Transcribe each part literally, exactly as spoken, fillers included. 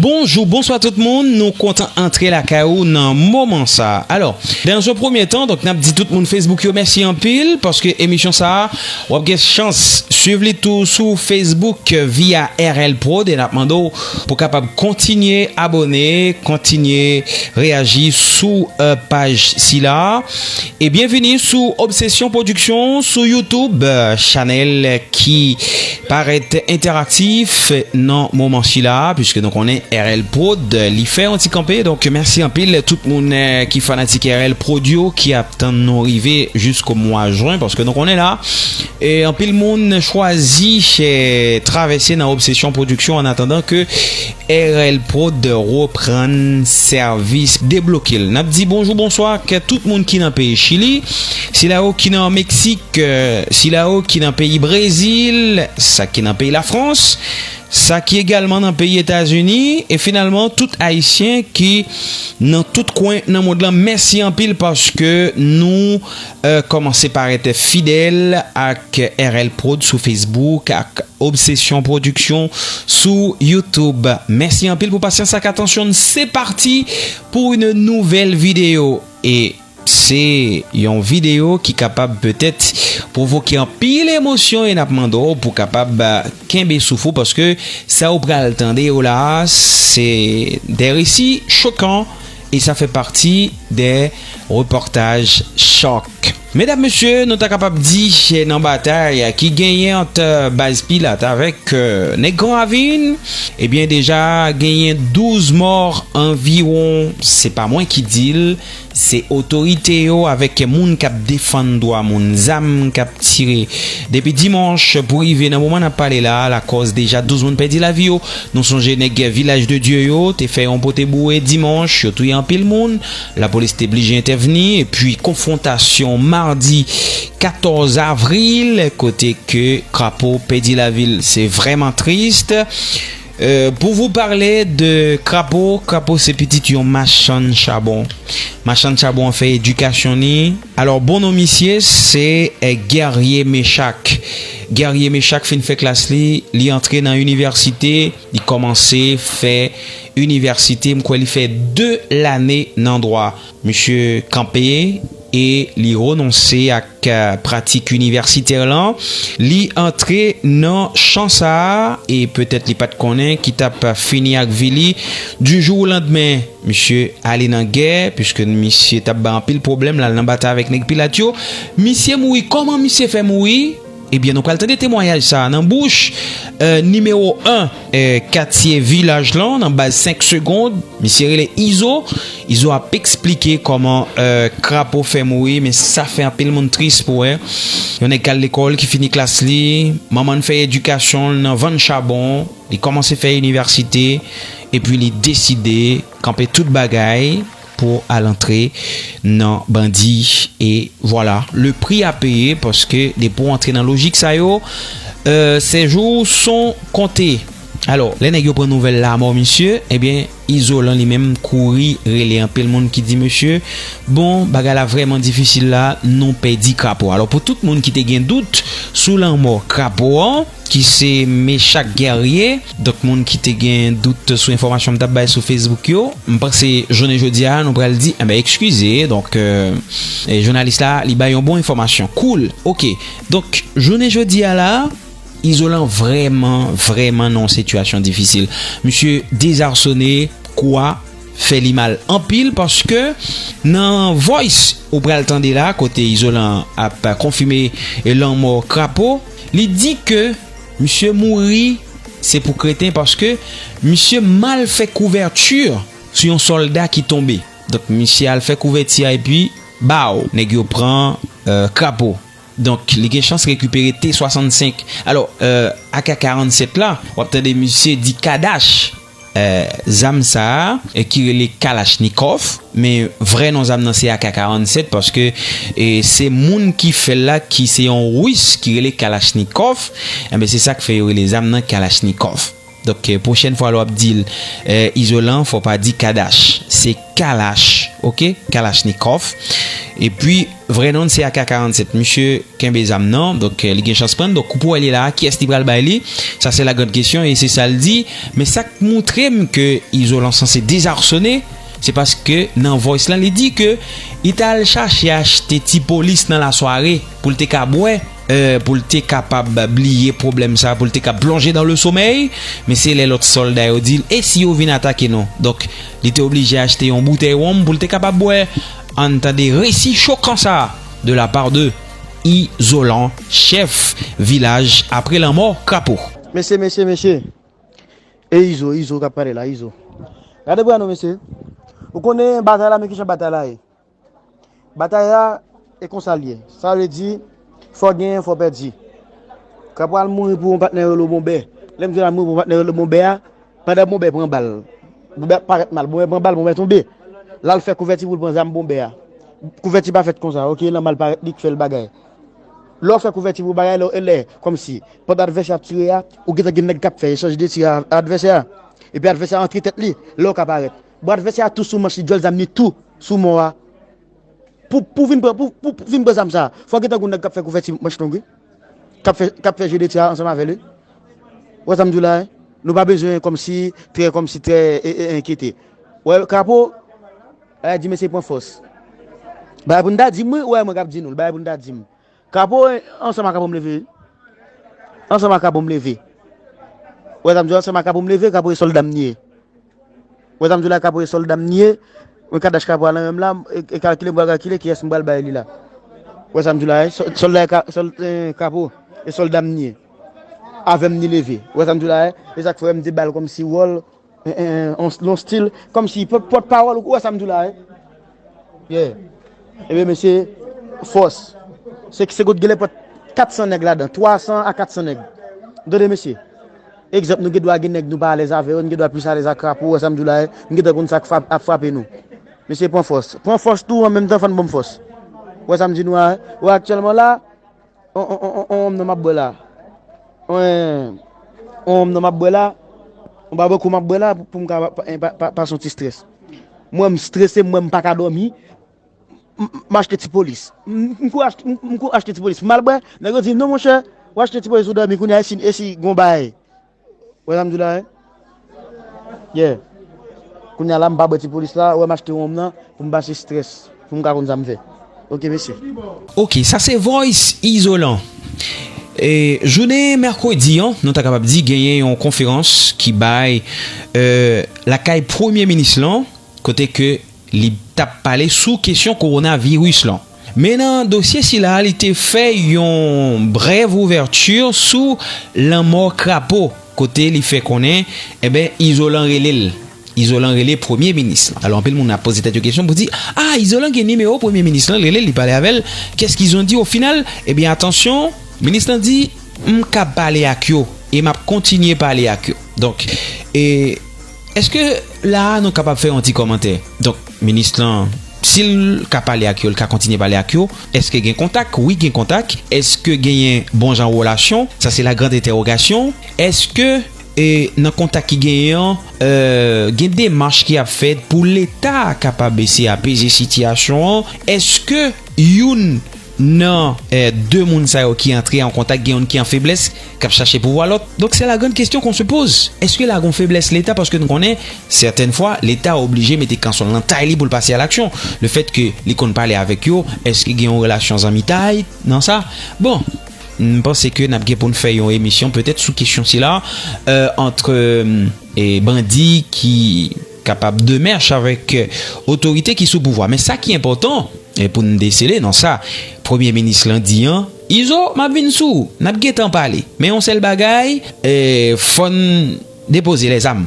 Bonjou, bonswa tout moun, nou kontan antre lakay ou nan moman sa. Alò, dans un premier temps, donk n ap di tout moun Facebook yo mèsi anpil, paske emisyon sa a, w ap gen chans swiv li tou sou Facebook via R L Prod, e n ap mande w pou kapab kontinye abòne, kontinye reyaji sou, euh, paj sila. E byenvini sou Obsession Production sou YouTube, euh, chanèl ki parèt enteraktif nan moman sila, piske nou konnen R L Prod, euh, li fè yon ti kanpe. Donk, mèsi anpil tout moun, euh, ki fanatik R L Prod yo, ki ap tann nou rive jisko mwa jen, paske nou konnen la, e anpil moun chwazi, eh, travèse nan Obsession Production an atandan ke R L Prod reprann sèvis, debloke l. N ap di bonjou, bonswa ak tout moun ki nan peyi Chili, sila yo ki nan Meksik, euh, sila yo ki nan peyi Brezil, sa ki nan peyi Lafrans, sa ki egalman nan peyi Etazini, e finalman tout Ayisyen ki nan tout kwen nan mond lan. Mèsi anpil paske nou, euh, kòmanse parèt fidèl ak R L Prod sou Facebook, ak Obsession Production sou YouTube. Mèsi anpil pou pasyans ak atansyon n. Se pati pou yon nouvèl videyo. E se yon videyo ki kapab petèt pwovoke anpil emosyon e n ap mande w pou kapab, euh, kenbe souf ou, paske sa ou pral tande yo la a, se de resi chokan e sa fè pati de repòtaj chòk. Medam, mesye, nou ta kapab di, eh, nan batay ki genyen ant, euh, baz Pilat avèk, euh, nèg Gran Ravin, ebyen, deja genyen douz mò anviwon. Se pa mwen ki di l, se otorite yo avèk moun k ap defann dwa moun, zam k ap tire. Depi dimanch pou rive nan moman n ap pale la, lakòz deja douz moun pèdi lavi yo. Nou sonje nèg Vilaj de Dye yo te fè yon pote boure dimanch, yo touye anpil moun. Lapolis te blije entèvni, epi konfwontasyon madi katòz avril, kote ke Krapo pèdi lavi l. Se vrèman tris. Euh, pour vous parler de Krapo, Krapo se pitit yon machann chabon. Machann chabon an fè edikasyon li. Alò, bon non misye, se, eh, Guerrier Mechak. Guerrier Mechak fin fè klas li, li antre nan inivèsite, li kòmanse fè inivèsite, m kwè li fè de lane nan dwa. Misye kanpe e li renonse ak, euh, pratik inivèsitè lan. Li antre nan chan sa a e petèt li pa t konnen ki t ap fini ak vi li. Du jour au lendemain, misye ale nan gè, piske misye t ap bay anpil pwoblèm, l al nan batay avèk nèg Pilat yo. Misye mouri. Kòman misye fè mouri? Ebyen, nou pral tande temwayaj sa a nan bouch, euh, nimewo en, euh, katye Vilaj lan, nan baz senk segond. Misye rele Izo. Izo ap eksplike kòman, euh, Krapo fè mouri, men sa fè anpil moun tris pou wè. Yon nèg k al lekòl, ki fini klas li, manman l fè edikasyon l nan vann chabon, li kòmanse fè inivèsite, epi li deside kanpe tout bagay pou al antre nan bandi. E vwala, le prix à payer, paske depi w antre nan lojik sa yo, euh, ces jours sont comptés. Alò, lè nèg yo pran nouvèl lanmò misye, ebyen, Izolan li menm kouri rele anpil moun ki di, mesye, bon, bagay la vrèman difisil la, nou pèdi Krapo. Alò, pou tout moun ki te gen dout sou lanmò Krapo an, ki se Mechak Guerrier. Donk, moun ki te gen dout sou enfòmasyon m t ap bay sou Facebook yo, m panse jounen jodi a, nou pral di, enben, eskize. Donk, euh, e, jounalis la, li bay yon bon enfòmasyon. Cool, oke. Donk, jounen jodi a la, Izolan vrèman, vrèman nan yon sitiyasyon difisil. Misye dezarsone, kou a fè li mal anpil, paske nan voice ou pral tande la, kote Izolan ap konfime lanmò Krapo, li di ke misye mouri, se pou kreten, paske misye mal fè kouvèti sou yon sòlda ki tonbe. Donk, misye al fè kouvèti a epi, baw, nèg yo pran, euh, Krapo. Donk, li gen chans rekipere T swasannsenk. Alò, euh, A K karannsèt la, w ap tande misye di Kadash, euh, zam sa a, e ki rele Kalachnikov, men vrè non zam nan se A K karannsèt, paske, e, se moun ki fè l la, ki se yon Ris ki rele Kalachnikov, enben, se sa k fè yo rele zam nan Kalachnikov. Donk, euh, pwochèn fwa lè w ap di l, euh, Izolan, fò w pa di Kadash. Se Kalash, oke? Kalachnikov. Epi, vrè non l se A K karannsenk. Misye kenbe zam nan, donk, eh, li gen chans pran l. Donk, ou pou wè li la, kiyès li pral bay li? Sa se la grande question, e se sa l di. Men sa k moutre m ke Izolan sanse dezarsonnen, se paske nan voice lan, li di ke li t al chache achte ti polis nan lasware pou l te ka bwè, eh, pou l te kapab bliye pwoblèm sa, pou l te ka plonje dans le sommeil. Men se lè lòt sòlda yo di l, e si yo vin atake nou? Donk, li te oblije achte yon boutèy wonm pou l te kapab bwè. Ann tande resi chokan sa de la part de Izolan, chèf vilaj apre lanmò Krapo. Mesye, mesye, mesye. E Izo, Izo k ap pale la, Izo. Gade bra nou, mesye. Ou konnen batay la, men kijan batay la ye. Batay la, e konsa l ye. Sa vle di, fò genyen, fò pèdi. Krapo al mouri pou yon patnè rele Bonbè. Lè m di l al mouri pou yon patnè rele Bonbè a, pandan Bonbè pran bal. Bonbè parèt mal. Bonbè pran bal, Bonbè tonbe. L al fè kouvèti pou l pran zam Bonbè a. Kouvèti pa fèt konsa, oke, lanmò l parèt, li k fè l bagay. Lè w fè kouvèti pou bagay, lè, lè, kòmsi, pandan advèsè a ap tire a, ou gentan gen nèg k ap fè echanj de tir a advèsè a. Epi advèsè a antre tèt li, lè w ka parèt. Bon, advèsè a tou sou manch li, djòl zam li tou sou men w a. Pou, pou vin pran, pou, pou, pou vin pran zam sa a, fò gentan gen yon nèg k ap fè kouvèti manch long, wi. K ap fè, k ap fè je de tir ansanm avè l, wi. Ou wè sa m di w la, wi? Nou pa bezwen kòmsi, trè, kòmsi, trè, e, e, enkyete. Ou wè, Krapo, bagay di mesye pran fòs. Bagay pou n ta di m, wi, ou wè mwen k ap di nou l, bagay pou n ta di m. Krapo, ansanm ak Krapo m leve, wi. Ansanm ak Krapo m leve. Ou wè sa m di w, ansanm ak Krapo m leve, Krapo e sòlda m li ye. Wè sa m di w la, Krapo e sòlda m li ye. Mwen ka dach Krapo a nan men m la, e, e kalkile, m pral kalkile kiyès m pral bay li la. Wè sa m di w la, e, sò-, sòlda e ka-, sòl-, e, Krapo e sòlda m li ye. Avè m li leve. Wè sa m di w la, e, e sa k fè m di bal kòmsi wòl, e, e, e, on, on stil, kòmsi pòt, pòtpawòl, ou wè sa m di w la, e. Yeah. Ebyen, mesye, fòs. Se, se kote gen lè pòt kat san nèg ladan, twa san a kat san nèg. Tande, mesye. Egzanp, nou gen dwa gen nèg nou pa alèz avè yo, nou gen dwa plis alèz ak Krapo, wè sa m di w la, nou gentan konn sa k frap-, ap frape nou. Mesye, pran fòs. Pran fòs tou, an menm tan, fò n ban m fòs. Wè sa m di nou a, wè aktyèlman la, on, on, on, on, on wonm nan m ap bwè la. On, on wonm nan m ap bwè la, on babako m ap bwè la, pou, pou m ka pa, pa, pa, pa, pase yon ti strès. Mwen, m strese, mwen, m pa ka dòmi, m, m achte ti polis. M, m kouri achte, m, m kouri achte ti polis. M al bwè, nèg yo di, "Non, monchè, w achte ti polis, ou dòmi, kounye a, e si, e si gon bagay?" Wè sa m di w la, wi? Yeah. Kounye a la, m pa bwè ti polis la, wè m achte wonm nan, pou m pase strès, pou m ka konn sa m fè. Oke, mesye. Oke, sa se voice Izolan. E, jounen mèkredi an, nou ta kapab di genyen yon konferans ki bay, e, lakay premye minis lan, kote ke li t ap pale sou kesyon kowonaviris lan. Men nan dosye sila, li te fè yon brèv ouvèti sou lanmò Krapo, kote li fè konnen, enben, Izolan rele l. Izolan rele premye minis lan. Alò, anpil moun ap poze tèt yo kesyon pou di, "Ah, Izolan gen nimewo premye minis lan, rele l, li pale avè l. Qu'est-ce qu'ils ont dit au final?" Ebyen, atansyon, minis lan di, "M ka pale ak yo, e m ap kontinye pale ak yo." Donk, e, èske la a nou kapab fè yon ti kòmantè? Donk, minis lan, si l ka pale ak yo, l ka kontinye pale ak yo, èske gen kontak? Wi, gen kontak. Èske genyen bon jan relasyon? Sa se la grande entèwogasyon. Èske, e, nan kontak ki genyen an, e, gen demach ki ap fèt pou Leta kapab eseye apeze sitiyasyon an? Èske youn nan, e, de moun sa yo ki antre an kontak, gen youn ki an feblès, k ap chache pouvwa lòt? Donk, c'est la grande question qu'on se pose. Èske la gon feblès Leta? Paske nou konnen, sètèn fwa, Leta oblije mete kanson l nan tay li pou l pase a laksyon. Le fèt ke li konn pale avèk yo, èske gen yon relasyon zanmitay nan sa? Bon, m panse ke n ap gen pou n fè yon emisyon petèt sou kesyon sila, e, ant, e, bandi ki kapab de mèch avèk, e, otorite ki sou pouvwa. Men sa ki enpòtan, e, pou n desele nan sa premye minis lan di an, Izo, m ap vin sou ou, n ap gentan pale. Men yon sèl bagay, e, fò n depoze lèzam.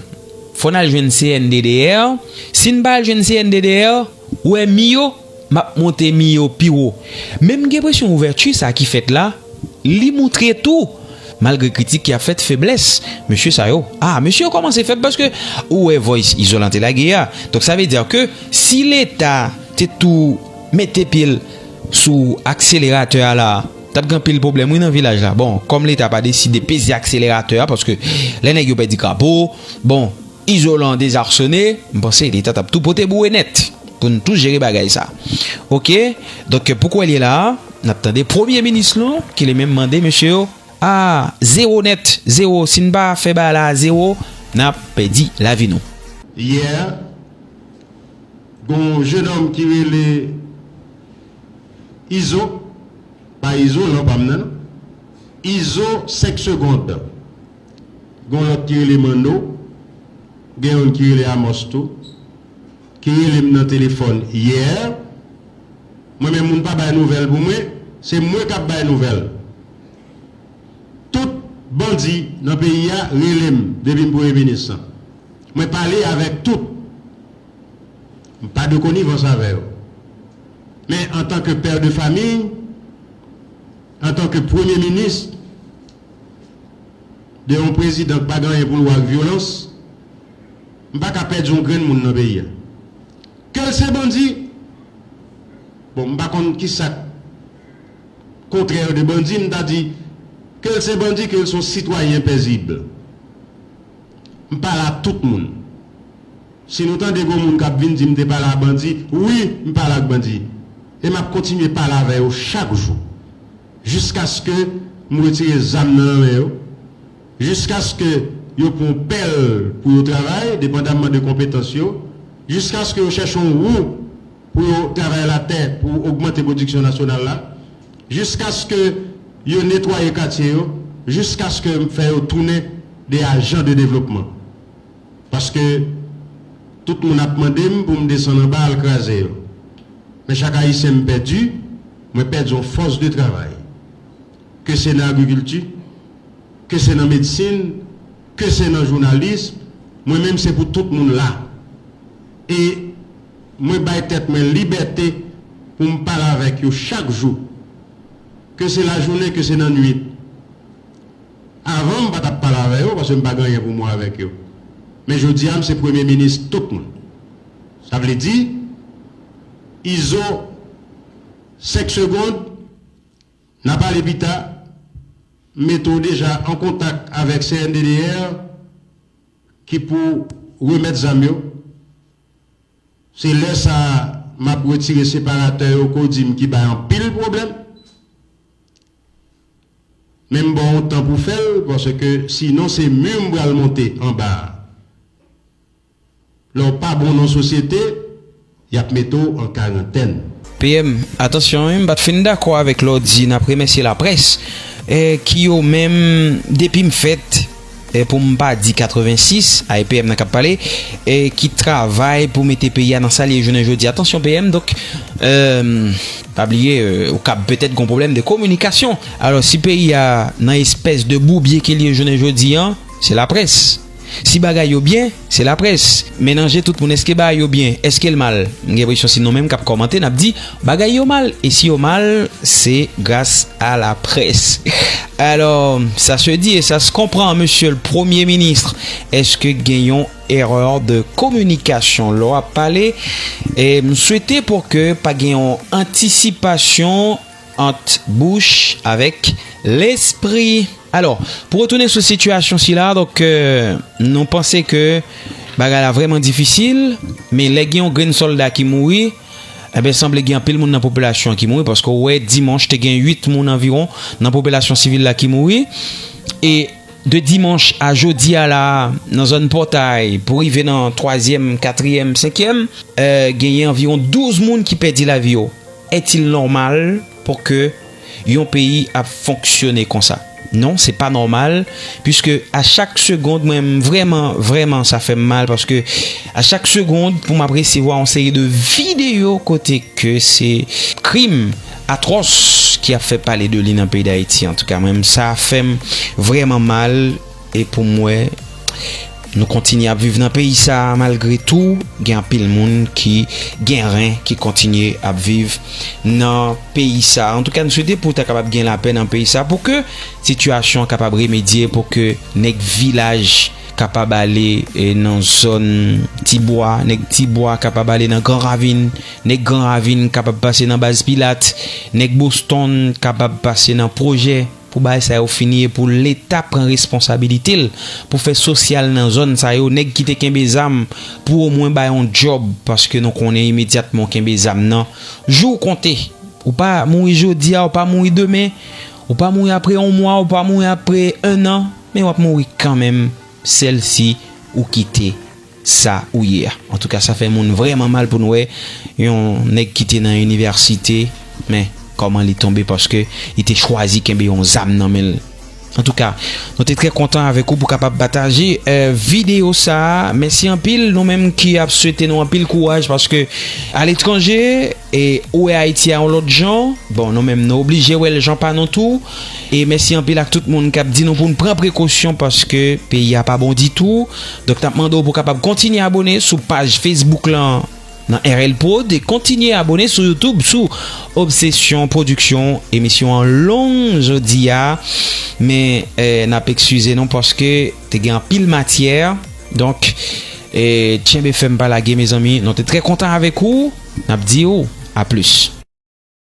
Fò n al jwenn C N D D R. Si n pa al jwenn C N D D R, ou wè mi yo, m ap monte mi yo pi wo. Men m gen enpresyon ouvèti sa ki fèt la, li moutre tou, malgre kritik ki ap fèt, feblès mesye sa yo. Ah, mesye yo kòmanse fèb paske ou wè voice Izolan te lage a. Donk, sa vle di ke si Leta te tou mete pye l sou akseleratè a la, t ap gen anpil pwoblèm, wi, nan vilaj la. Bon, kòm Leta pa deside peze akseleratè a, paske lè nèg yo pèdi Krapo, bon, Izolan dezarsonnen, m panse Leta t ap tou pote boure nèt. pou n tou jere bagay sa. Oke? Donk, pou kwè l ye la, n ap tande premye minis nou, ki li menm mande mesye yo, a, zewo nèt, zewo. Si n pa fè bagay la a zewo, n ap pèdi lavi nou. Yè, gen yon jennonm ki rele Izo, pa Izo, non, pa m nan, non. Izo, senk segond. Gen yon lòt ki rele Manno, gen youn ki rele Amos tou, ki rele m nan telefòn yè. Mwen menm, moun pa bay nouvèl pou mwen, se mwen k ap bay nouvèl. Tout bandi nan peyi a rele m depi m premye minis lan. Mwen pale avèk tout. M pa de konivans avè yo. Men antanke pè de famiy, antanke premye minis de yon prezidan k pa gen anyen pou l wè ak vyolans, m pa ka pèdi yon grenn moun nan peyi a. Ke l se bandi, bon, m pa konn ki sa k kontrè de bandi, m ta di, ke l se bandi, ke l se yon sitwayen pezib. M pale a tout moun. Si nou tande gen moun k ap vin di m te pale a bandi, wi, m pale ak bandi. E m ap kontinye pale avè yo chak jou. Jiskaske m retire zam nan men yo. Jiskaske yo pran pèl pou yo travay, depandamman de konpetans yo. Jiskaske yo chèche yon wou pou yo travay latè, pou ogmante pwodiksyon nasyonal la. Jiskaske yo netwaye katye yo. Jiskaske m fè yo tounen de ajan de devlopman. Paske tout moun ap mande m pou m desann anba al kraze yo. Men chak Ayisyen m pèdi, mwen pèdi yon fòs de travay. Ke se nan agrikilti, ke se nan medsin, ke se nan jounalis, mwen menm se pou tout moun la. E mwen bay tèt mwen libète pou m pale avèk yo chak jou. Ke se lajounen, ke se nan nwit. Avan, m pa t ap pale avè yo, paske m pa gen anyen pou m wè avèk yo. Men jodi a, m se premye minis tout moun. Sa vle di, Izo, senk segond, n a pale pita, m mete w deja an kontak avèk C N D D R, ki pou remèt zam yo. Se lè sa a m ap retire separatè yo ke w di m ki bay anpil pwoblèm. Men m ba w yon tan pou fè l, paske sinon se mi m pral monte anba a. Lè w pa bon nan sosyete, y ap mete w an karantèn. P M, atansyon wi, m pa t fin dakò avèk lè w di n ap remèsye laprès, eh, ki yo menm, depi m fèt, eh, pou m pa di katrevensis, a, e P M nan k ap pale, eh, ki travay pou mete peyi a nan sa l ye jounen jodi a. Atansyon, P M, donk, eh, pa bliye, eh, ou kab petèt gon pwoblèm de kominikasyon. Alò, si peyi a nan espès de boubye ke l ye jounen jodi a, se laprès. Si bagay yo byen, se laprès. Men nan je tout moun, èske bagay yo byen? Èske l mal? M gen enpresyon se nou menm k ap kòmante, n ap di, bagay yo mal. E si yo mal, se gras a laprès. Alors, ça se dit et ça se comprend, Monsieur le Premier ministre. Èske gen yon erè de kominikasyon lè w ap pale? E m swete pou ke pa gen yon antisipasyon ant bouch avèk lespri. Alò, pou retounen sou sitiyasyon sila, donk, euh, nou panse ke bagay la vrèman difisil, men lè gen yon grenn sòlda ki mouri, enben, sanble gen anpil moun nan popilasyon an ki mouri, paske w wè dimanch te gen uit moun anviwon nan popilasyon sivil la ki mouri. E de dimanch a jodi a la, nan zòn Pòtay, pou rive nan twazyèm, katriyèm, senkyèm, euh, genyen anviwon douz moun ki pèdi lavi yo. Est-il normal pou ke yon peyi ap fonksyone konsa? Non, se pa nòmal, puiske a chak segond, mwen, vrèman, vrèman, sa fè m mal, paske a chak segond, pou m ap resevwa yon seri de videyo kote ke se krim atwòs ki ap fè pale de li nan peyi Dayiti. Antouka, mwen, sa fè m vrèman mal, e pou m wè, nou kontinye ap viv nan peyi sa a, malgre tou, gen anpil moun ki gen ren, ki kontinye ap viv nan peyi sa a. Antouka, nou swete pou ta kapab gen lapè nan peyi sa a, pou ke sitiyasyon an kapab remedye, pou ke nèg vilaj kapab ale, eh, nan zòn Tibwa, nèg Tibwa kapab ale nan Gran Ravin, nèg Gran Ravin kapab pase nan Baz Pilat, nèg Boston kapab pase nan Pwojè, pou bagay sa yo fini e pou Leta pran responsabilite l pou fè sosyal nan zòn sa yo, nèg ki te kenbe zam pou omwen bay yon djòb, paske nou konnen imedyatman w kenbe zam nan, jou w konte. Ou pa mouri jodi a, ou pa mouri demen, ou pa mouri apre yon mwa, ou pa mouri apre en an, men w ap mouri kanmenm, sèl si ou kite sa ou ye a. Antouka, sa fè moun vrèman mal pou n wè yon nèg ki te nan inivèsite, men kòman li tonbe paske li te chwazi kenbe yon zam nan men l. Antouka, nou te trè kontan avèk ou pou kapab pataje eh, videyo sa a. Mèsi anpil, nou menm ki ap swete nou anpil kouraj paske aletranje, e ou wè Ayiti a yon lòt jan. Bon, nou menm nou oblije wè l jan pa nou tou. E mèsi anpil ak tout moun k ap di nou pou n pran prekosyon paske peyi a pa bon ditou. Donk, n ap mande w pou w kapab kontinye abone sou paj Facebook lan nan R L Prod e kontinye abone sou YouTube sou Obsession Production. Emisyon an long jodi a, men eh, n ap eskize nou paske te gen anpil matyè. Donk, eh, tchenbe fèm pa lage, mezanmi. Nou te trè kontan avèk ou. N ap di w a plis.